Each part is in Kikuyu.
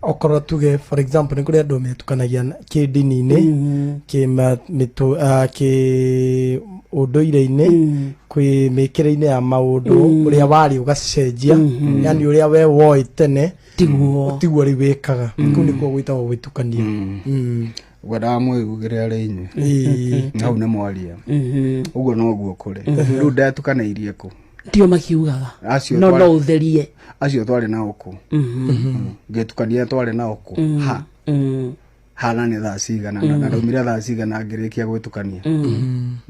Okorwo tuge, for example, nĩ kũrĩ andũ metukanagia kĩndini-inĩ, kĩ ũndũire-inĩ, kwĩ mĩkĩre-inĩ ya maũndũ, ũrĩa warĩ ũgacenjia, yani ũrĩa we woĩ tene tiguo tiguo rĩu wĩkaga. Kũu nĩkuo gwĩtagwo gwĩtukania. Ngwendaga mwĩgugĩre arĩ inyuĩ. Hau nĩ mwaria ũguo noguo kũrĩ rĩu ndetukanĩirie kũ? Tio makiugaga. Acio no no ũtherie. Acio twarĩ nao kũ ngĩtukania twarĩ nao kũ ha hana nĩ thaa cigana na ndaumire thaa cigana ngĩrĩkia gwĩtukania?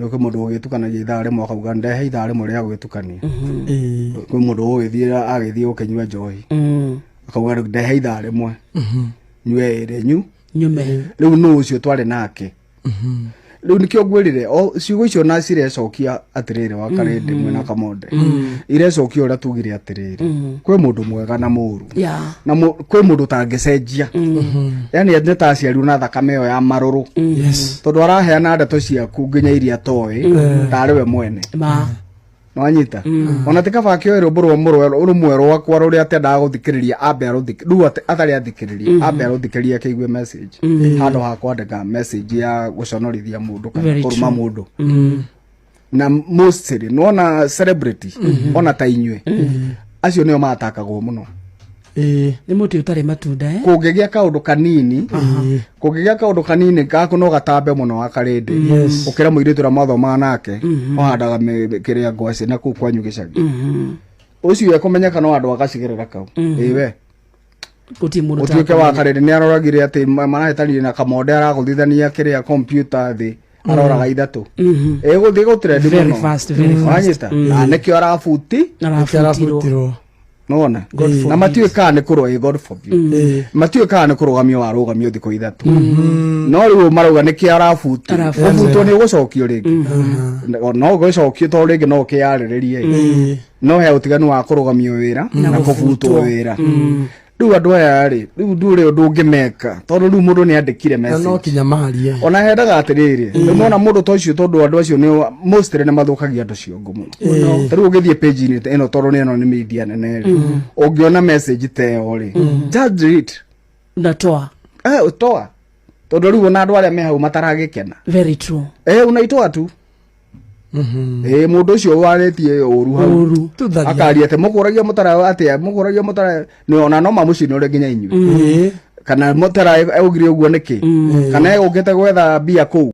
Nĩ kwĩ mũndũ ũgĩtukanagia ithaa rĩmwe akauga ndehe ithaa rĩmwe rĩa gwĩtukania. Kwĩ mũndũ ũgĩthiĩ agĩthiĩ gũkĩnyua njohi akauga rĩu ndehe ithaa rĩmwe nyue ĩrĩ nyu nyume. Rĩu nũ ũcio twarĩ nake? Rĩu nĩkĩo ngwĩrire o ciugo icio na cirecokia atĩrĩrĩ wa Karĩndĩ mwena Kamonde irecokia ũrĩa tugire atĩrĩrĩ, kwĩ mũndũ mwega na mũru na kwĩ mũndũ ũtangĩcenjia, yani nĩ ta aciarirwo na thakame ĩyo ya marũrũ, tondũ araheana ndeto ciaku nginya iria toĩ tarĩ we mwene. Ma. Nwanyita ona ti kaba akĩoe rwĩmbo rwa rũmwe rwakwa rũrĩa atendaga gũthikĩrĩria ambe arũthikĩ rĩu atarĩ athikĩrĩria ambe arũthikĩrĩrie akĩigue message handũ ha kwandĩka message ya gũconorithia mũndũ kana Very kũruma true. Mũndũ na mostly nĩwona celebrity ona ta inyuĩ acio nĩo matakagwo mũno. Nĩ mũtĩ ũtarĩ matunda, eh? Kũngĩgĩa kaũndũ kanini, kũngĩgĩa kaũndũ kanini gaku no gatambe mũno wa Karĩndĩ ũkĩra mũirĩtu ũrĩa mwathomaga nake ũhandaga kĩrĩa ngwacĩ na kũu kwanyu gĩcagi ũcio ekũmenyeka no andũ agacigĩrĩra kau ĩwe. Gũtirĩ mũndũ ũtuĩke wa ũtarakũmenya. Karĩndĩ nĩ aroragire atĩ marahĩtanire na Kamonde aragũthithania kĩrĩa kompiuta thĩ aroraga ithatũ ĩgũthiĩ gũtrendi Very mũno. fast, very fast. Wanyita na nĩkĩo arabuti. Arabutirwo. Arabutirwo. Nona God na matiũĩ kana nĩ kũrũa, God forbid, matiũĩ kana nĩ kũrũgamio warũgamio thikũ 3, no rĩu marauga nĩkĩo arabuti. Arabutirwo. Gũbutwo nĩ ũgũcokio rĩngĩ, no gũcokio tondũ rĩngĩ no ũkĩyarĩrĩrie, no he ũtiganu wa kũrũgamio wĩra na kũbutwo wĩra. Rĩu andũ aya rĩ, rĩu ndũrĩ ũndũ ũngĩmeka tondũ rĩu mũndũ nĩ andĩkire Na no message. kinya marie. Ona hendaga atĩrĩrĩ, rĩu nona mũndũ ta ũcio, tondũ andũ acio nĩ mostly nĩ mathũkagia andũ ciongo mũno. Ta rĩu ũngĩthiĩ page-inĩ ĩno, tondũ nĩ ĩno nĩ media nene rĩ, ũngĩona message ta ĩyo rĩ, just read. Natoa. Eh, ũtoa, tondũ rĩu ona andũ arĩa me hau mataragĩkena. Very true. Eh, unaitoa tu. Ĩ mũndũ ũcio warĩtie ũru hau Ũru. Tutharia. Akaria atĩ mũkũragia mũtara atĩa, mũkũragia mũtara nĩ ona no mamũcinũre nginya inyuĩ kana mũtara augire ũguo nĩkĩ kana egũkĩte gwetha mbia kũu.